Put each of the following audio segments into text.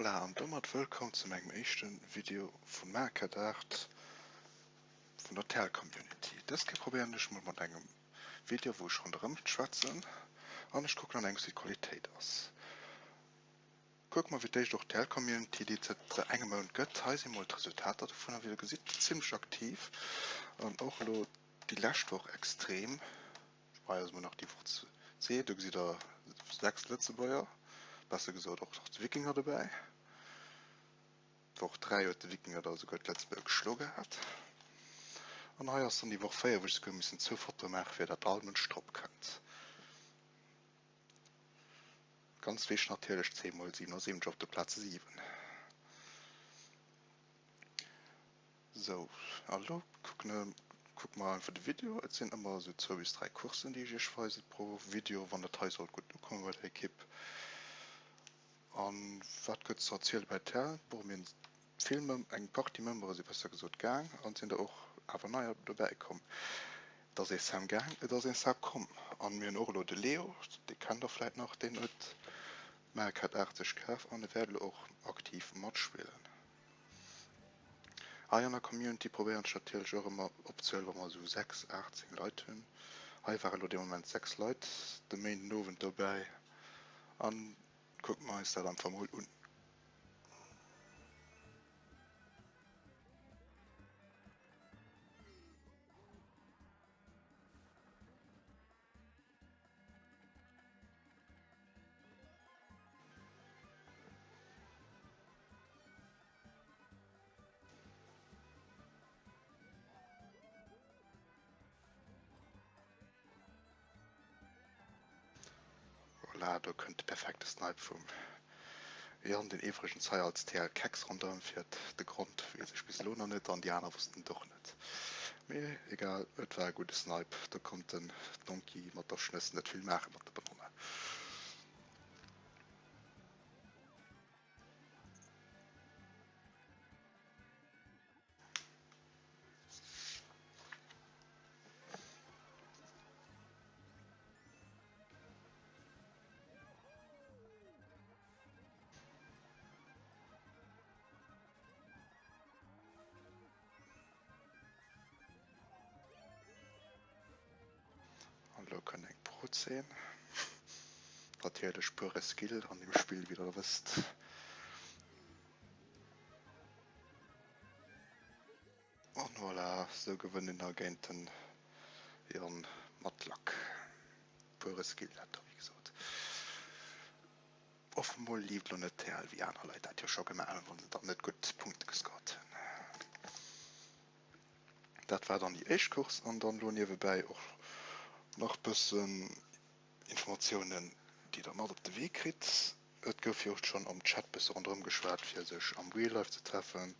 Voilà, an domat wëllkomm zu mengem éischten Video vun Mario Kart 8 vun der TL Community. Dës Kéier probéieren ech mol mat engem Video wou ech ronderëm schwätzen an ech kucken an engems wéi d'Qualitéit ass. Kucke mer fir d'éischt och d'TL Community déi et zënter engem Mount gëtt. Hei si mol d'Resultater dovunner, wéi der gesitt zimlech aktiv an och elo déi lescht Woch extrem. Hei ass emol nach déi Woch C, do gesitt der 6 Lëtzebuerger, besser gesot och nach de Wikinger dobäi. D'Woch 3 huet de Wikinger da souguer d'Lëtzebuerger geschlo gehat. An hei ass dann déi Woch 4, wou ech souguer missen zwou Fotoe maache fir dat all Mënsch drop kënnt. Ganz wichteg natierlech 10 mol 77 op de Plaz 7. Sou, a lo kucken kucke mer einfach de Video. Et sinn ëmmer esou zwou bis 3 Courssen, déi ech iech weise pro Video, wann dat hei sollt gutt ukomme bei der Ekipp. An wat gëtt ze erziele bei TL? Bon, mir hunn vill Mem eng Partie Membere si besser gesot gaang an et sinn der och awer neier dobäi komm. Et ass ee Sam gaang, et ass ee Sam komm. An mir hunn och elo de Leo, dee kennt der vläit nach, deen huet Mario Kart 8 sech kaf an e wäert elo och aktiv matspillen. Hei an der Community probéieren ech natierlech och ëmmer opzehuelen, wa mer esou 6, 8, 10 Leit hunn. Hei ware lo dee Moment 6 Leit de Méinden Owend dobäi an kucke mer eis dat einfach mol un. Voilà, do kënnt de perfekte Snipe vum Yann, deen iwwregens hei als TL Keks ronderëm fiert. De Grond weess ech bis elo nach net an déi aner wossten et och net. Mee egal, et war e gudde Snipe, do konnt den Donkey mat der Schnëss net vill maache mat de Bananne. An elo kënnt eng Pro-Zeen. Natierlech pure Skill an deem Spill, wéi der wësst. An voilà, sou gewënnt een da géint den Jon mat Lack. Pure Skill dat do, wéi gesot. Offen mol leeft lo net TL wéi aner Leit dat jo scho gemaach hunn, wann se dann net gutt Punkte gescored hunn. Dat war dann déi éischt Course an dann lo niewebäi och nach bëssen Informatiounen déi der mat op de Wee kritt. Et gouf jo och schonn am Chat bësse ronderëm geschwat fir sech am Real Life ze treffen.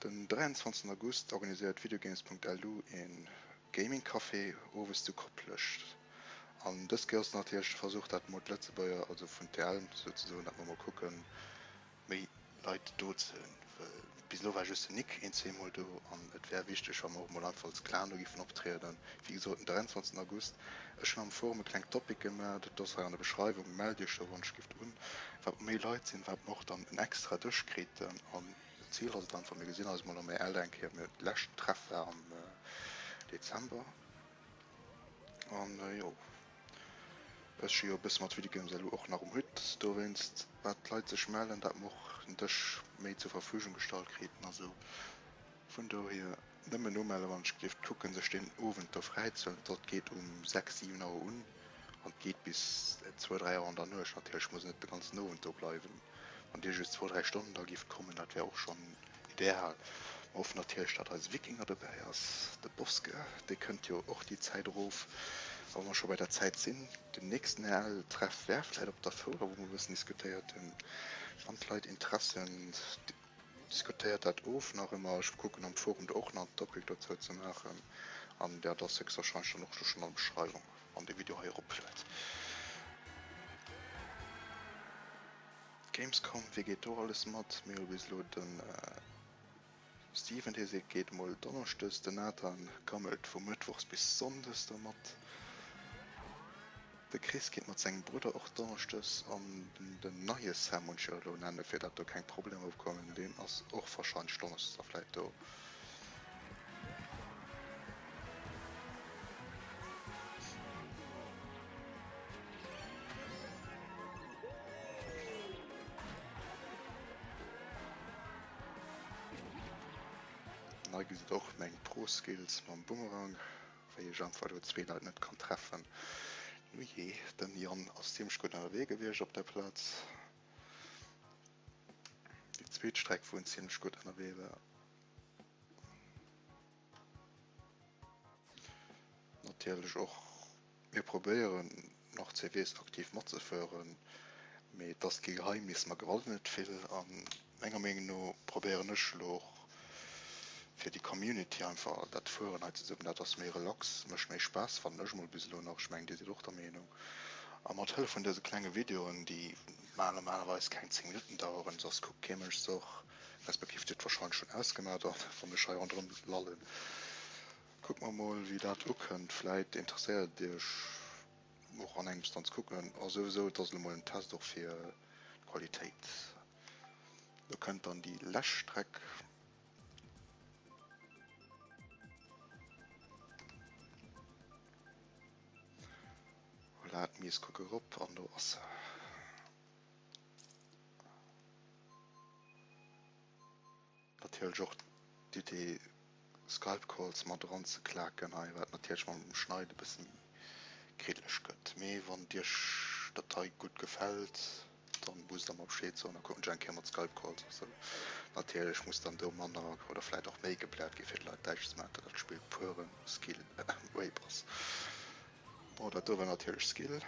Den 23 August organiséiert Videogames.lu een Gaming Café owes zu Koplescht. An dës Kéier ass et natierlech de Versuch, dat mol d'Lëtzebuerger, also vun TL souzesoen, dat mer mol kucken, méi Leit do ze hunn. Well bis elo war just den Nick een, zweemol do an et wär wichteg, wa mer och mol einfach als Clan do giffen optrieden. Wéi gesot, den 23 August. Ech hunn am Forum e klengt Topic gemaach, dat ass hei an der Beschreiwung. Mellt iech do wann ech gift un. Wat méi Leit sinn, wat mer och dann en extra Dësch kriten. An d'Zil ass et einfach, mir gesinn eis mol am EL eng Kéier. Mir, de leschten Treff war am Dezember. An jo, ech hu jo e bësse mat Videogames elo och nach um Hutt, dowéinst wat d'Leit sech mellen, dat mer och en Dësch méi zur Verfügung gestallt kriten a sou. Vun dohier nëmmen umelle wann ech dierft kucken sech deen Owend do fräi ze huelen. Dat geet um 6, 7 Auer un an geet bis zwou, 3 Auer an der Nuecht. Natierlech muss een net de ganzen Owend do bleiwen. Wann dir just zwou, 3 Stonnen da gift kommen, dat wär och schonn Ideal. Mer hoffen natierlech dat eise Wikinger dobäi ass, de Boske, dee kënnt jo och déi Zäit erof. A wa mer scho bei der Zäit sinn, den nächsten RL-Treff wär vläit op der Fouer, wou mer e bëssen diskutéiert hunn. Wann d'Leit Interesse hunn, diskutéiert dat of nach ëmmer. Ech kucken am Forum do och nach en Topic dozou ze maachen. An dat ass héchstwahrscheinlech dann och schonn an der Beschreiwung, wann dee Video hei eropluet. Gamescom, wie geet do alles mat? Mir hu bis elo de Steven, dee seet geet mol donneschdes, den Nathan gammelt vu mëttwochs bis sonndes do mat. De Chris geet mat sengem Brudder och donneschdes an den neie Sam, muss ech jo elo nennen, fir dat do keng Problemer opkommen, deen ass och warscheinlech donneschdes da vläit do. An hei gesitt der och meng Pro-Skills mam Boomerang, wéi ech einfach elo zwee Leit net kann treffen. Nujee, den Yann ass zimmlech gutt ënnerwee gewiescht op der Plaz. Déi zweet Streck wou en zimmlech gutt ënnerwee war. Natierlech och, mir probéieren nach CVs aktiv matzefueren, mee et ass kee Geheimnis, mer gewannen net vill. A menger Meenung no probéieren ech elo och fir déi Community einfach dat Fueren hei zesummen, dat ass méi relax, mécht méi Spaass, fannen ech emol bis elo nach. Ech mengen Dir sidd och der Meenung. A mat Hëllef vun dëse klenge Videoen, déi normalerweis keng 10 Minutten daueren, soss kuckt kee Mënsch se och, respektiv dir hutt wahrscheinlech schon ausgemaat an wann ech hei ronderëm lallen. Kucke mer mol wéi dat ukënnt, vläit interesséiert et iech och an engems dann ze kucken. A souwisou et ass elo mol en Test och fir d'Qualitéit. Do kënnt dann déi lescht Streck. Voilà, d'Mies kuck erop an do ass se. Natierlech och d'Idee Skype Calls mat eran ze klaken hei, wat natierlech mam Schneide e bëssen kriddeleg gëtt. Mee wann et iech dat hei gutt gefält, dann musst der mer Bescheed soen, da kucken ech eng Kéier mat Skype Calls a sou. Natierlech muss dann do manner oder vläit och méi gebläert gi fir de Leit däitlech ze maachen, datt dat Spill pueren Skill Rape ass. Bon, dat do war natierlech Skill.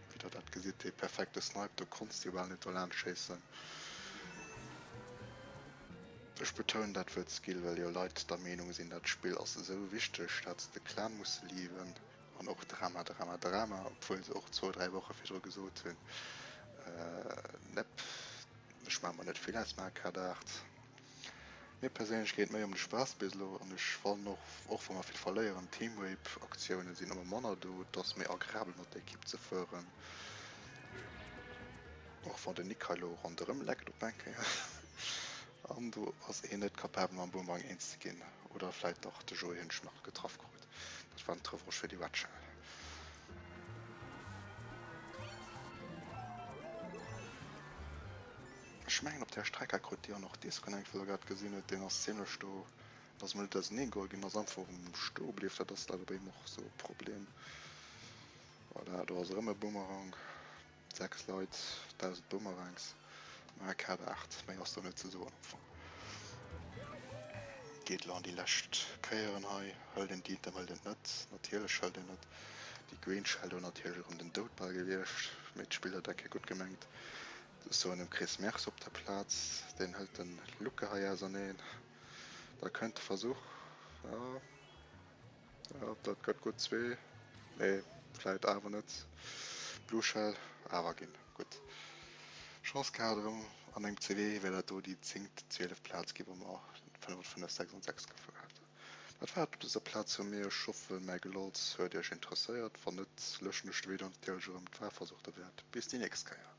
Wéi der dat gesitt, dee perfekte Snipe, do konns de jo bal net dolaanscht schéissen. Ech betounen dat Wuert Skill, well jo Leit der Meenung sinn, dat Spill ass esou wichteg, dat se de Clan musse leaven an och Drama, Drama, Drama, obwuel se och zwou, dräi Woche virdru gesot hunn, Nepp, ech maache mer net vill aus Mario Kart 8. Mir perséinlech geet et méi ëm de Spaass bis elo an ech fannen och, och wa mer vill verléieren, Teamrape Aktiounen sinn ëmmer manner do, et ass méi agreabel mat der Ekipp ze fueren, och wann den Nick hei elo ronderëm leckt op eng Kéier an do ass een net capabel mam Boomerang eens ze ginn, oder vläit dach, de Joé hunn ech nach getraff krut, dat war den Revanche fir déi Red Shell. Ech mengen op där Streck hei krut Dir och Disconnect, wou der grad gesinn hutt, deen ass zimlech do, ass emol net ausernee geholl ginn, ass einfach um stoe bliww. Dat ass leider bei him och esou e Problem. Voilà, do ass erëm e Boomerang, 6 Leit, 1000 Boomerangs, mä Kader 8, méi ass do net ze soen am Fong. Geet elo an déi lescht Kéieren hei, hëlt een d'Item, hëlt een et net? Natierlech hëlt een et. Déi Green Shell do natierlech erëm den Doudball gewiescht, mee d'Spill huet eng Kéier gutt gemengt. Ech soen dem Chris Merz op der Plaz, deen hëlt den Luca hei auserneen. Da kënnt de Versuch, jo, jo, dat gëtt gutt, zwee, nee, vläit awer net. Blue Shell awer ginn, gutt. Chance gehat erëm an engem CW wär dat do déi zéngt, zwieleft Plaz ginn, wa mer 5 op 5, 6 an 6 gefuer hätten. Dat war et op dëser Plaz vu mir. Ech hoffen, mäi Gelolz huet iech interesséiert. Wann net, löschen ech de Video natierlech erëm. Et war e Versuch derwäert. Bis déi nächst Kéier.